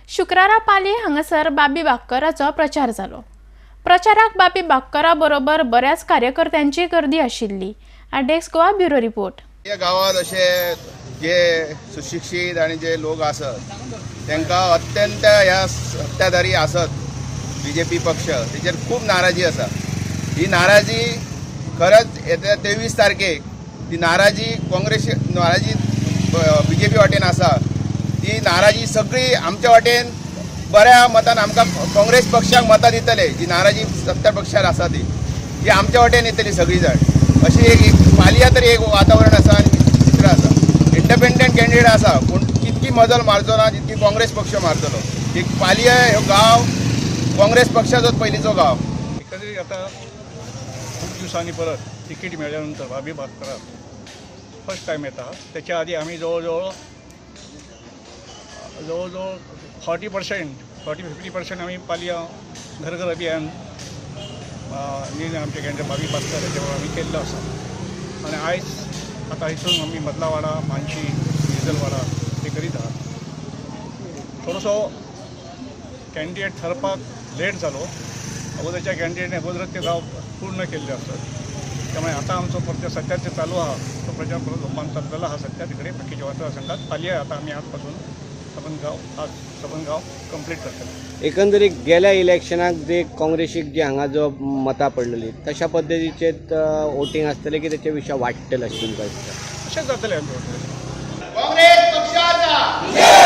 शुक्रारा पालये हांगासर बाबी बागकराचो प्रचार जालो. प्रचाराक बाबी बागकरा बरोबर बऱ्याच कार्यकर्त्यांची गर्दी आशिल्ली. Desk Goa, bureau report. या गांवात अशे जे सुशिक्षीत आणि जे लोक आसत, तांकां अत्यंत ह्या सत्ताधारी आसत बीजेपी पक्ष, तेचेर खूब नाराजी आसा. ही नाराजी खरंच येत्या 23 तारखेक ती नाराजी, काँग्रेस नाराजी बीजेपी वाटेन आसा, ती नाराजी सगळी आमच्या वाटेन बऱ्या मतान आमकां काँग्रेस पक्षाक मतां दितले. जी नाराजी सत्ता पक्षार आसा ती ती आमच्या वाटेन येतली सगळी जाण, अशी एक पालया तरी एक वातावरण आसा आनी चित्र आसा. इंडिपेंडंट कॅन्डिडेट आसा, पूण तितकी मजल मारचो ना जितकी काँग्रेस पक्ष मारतलो. एक पालया ह्यो गांव काँग्रेस पक्षाचोच पयलींचो गांव. एकंदरीत आता खूप दिवसांनी परत तिकीट मिळाल्यानंतर बाबी भातकराक फर्स्ट टायम येता. त्याच्या आधी आम्ही जवळजवळ जवळजवळ 40%, 40-50% आम्ही पालया घर घर अभियान नी आमचे कॅन्डिडेट बाबी भातकर हेच्या आमी केल्लो आसा. आनी आयज आतां हितून आमी मदलावाडा, मानशी, मिर्जलवाडा ते करीत आहात. थोडोसो कॅन्डिडेट थरपाक लेट जालो. अगोदरच्या कॅन्डिडेटने अगोदरच ते गाव पूर्ण केल्ले आसत, त्यामुळे आता आमचो प्रचार सध्या जे चालू आहा तो प्रचार परत जोमान चललेलो आहा सध्या तिकडे बाकीच्या मतदारसंघात. पालया आता आम्ही आजपासून सबंद गाव, आज सबंद गाव कंप्लीट करतले. एकंदरीत गेल्या इलेक्शनाक जे काँग्रेसीक जी हांगा जो मतां पडलेली, तशा पद्दतीचे वोटींग आसतलें की तेचे विशय वाडटलें अशें तुमकां दिसता? अशेंच जातलें आमचें. काँग्रेस पक्षाचा.